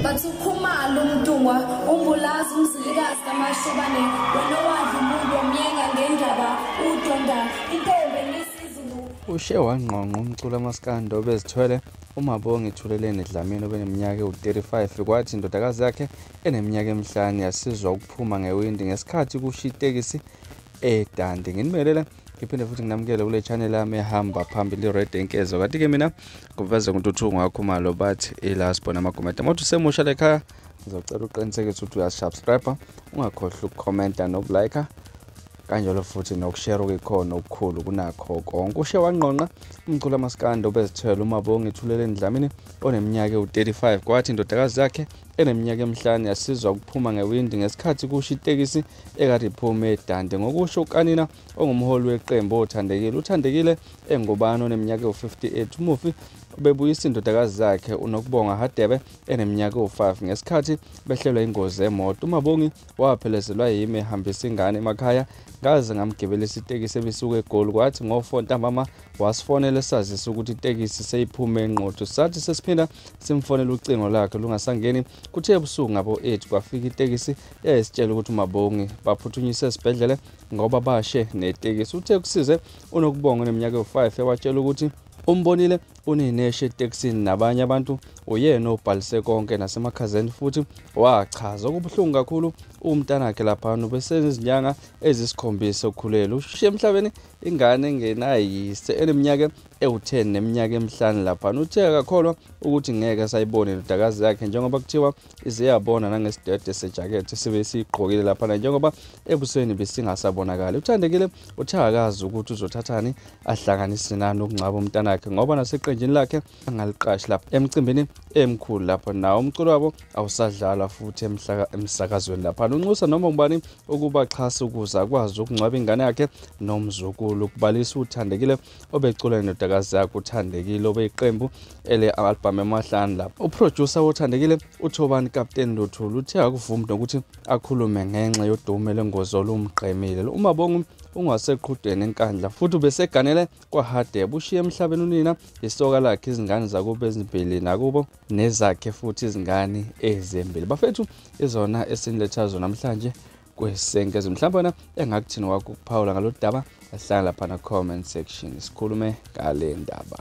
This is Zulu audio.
Bathi ukhumalo umntungwa umbulazi umzilikazi kaMashobane wena owadla umuntu womyenga ngendaba udonda intombi enesizulu. Ushe wangqongqa umculo amaskandi obezithwele uMabongi Thuleleni Dlamini obeneminyaka ewu-35, kwathi indodakazi yakhe eneminyaka emihlanu yasizwa ukuphuma ngewindi ngesikhathi kusho itekisi eDundee. Nginibingelele ngiphinde futhi nginamukele kule channel yami ehamba phambili Red Inkezo. Kanti-ke mina ngiveze nguNtuthuko Ngakhumalo bathi iLast Born Amagumede. Uma usemusha lekhaya ngizocela uqinisekise ukuthi uyasubscribe, ungakhohlwa ukukhomenta nokulike, kanjalo futhi nokushare okuyikhona okukhulu kunakho konke. Ushe wangqongqa umculo amaskandi obezithwele uMabongi Thuleleni Dlamini oneminyaka ewu-35, kwathi indodakazi yakhe eneminyaka emihlanu yasizwa ukuphuma ngewindi ngesikhathi kusho itekisi ekade iphume eDundee. Ngokusho kukanina ongumholi weqembu oThandekile, uThandekile engubani oneminyaka ewu-58, umufi ubebuyisa indodakazi yakhe uNokubonga Hadebe eneminyaka ewu-5 ngesikhathi behlelwa ingozi yemoto. uMabongi waphelezelwa yimi ehambisa ingane emakhaya, ngaze ngamgibelisa itekisi ebisuka eGoli. Kwathi ngo-4 ntambama wasifonela esazisa ukuthi itekisi seyiphume enqotho. Sathi sesiphinda simfonela ucingo lakhe lungasangeni. Kuthe ebusuku ngabo-8 kwafika itekisi eyayisitshela ukuthi uMabongi baphuthunyiswe esibhedlela ngoba bashe netekisi. Uthe kusize uNokubonga oneminyaka ewu-5 ewatshela ukuthi umbonile uneneshe etekisini nabanye abantu, uyena obhalise konke nasemakhazeni, futhi wachaza okubuhlungu kakhulu umntanakhe laphana ubesenezinyanga ezisikhombisa ukhulelwe. Ushiye emhlabeni ingane engenayise eneminyaka ewu-10 neminyaka emihlanu laphana. Uthe akakholwa ukuthi ngeke sayibone indodakazi yakhe njengoba kuthiwa ize yabona nangesidede sejakethe sibe siyigqokile laphana njengoba ebusweni besingasabonakali. Uthandekile uthe akazi ukuthi uzothathani ahlanganise nani ukungcwaba umntanakhe ngoba naseqenjini lakhe angaliqashi lapha emcimbini emkhulu lapho nawo umculo wabo awusadlalwa futhi emsakazweni lapha. Unxusa noma ngubani ukuba xhasa ukuze akwazi ukungcwaba ingane yakhe nomzukulu. Kubalisa uThandekile obecula indodakazi yakhe uThandekile obeyiqembu ele-album emahlanu lapha. Uproducer woThandekile uThobani Kapteni Luthuli uthe akuvumi nokuthi akhulume ngenxa yodumo lengozi olumgqemile. uMabongi ungaseqhudeni eNkandla futhi ubeseganele kwaHadebe. Ushiye emhlabeni unina, isoka lakhe, izingane zakubo ezimbili nakubo nezakhe futhi izingane ezimbili. Bafethu, izona esiniletha zona namhlanje kwesenkezo. Mhlawumbe wena engakuthini wakho ukuphawula ngalolu daba, ahlala lapha na comment section sikhulume ngale ndaba.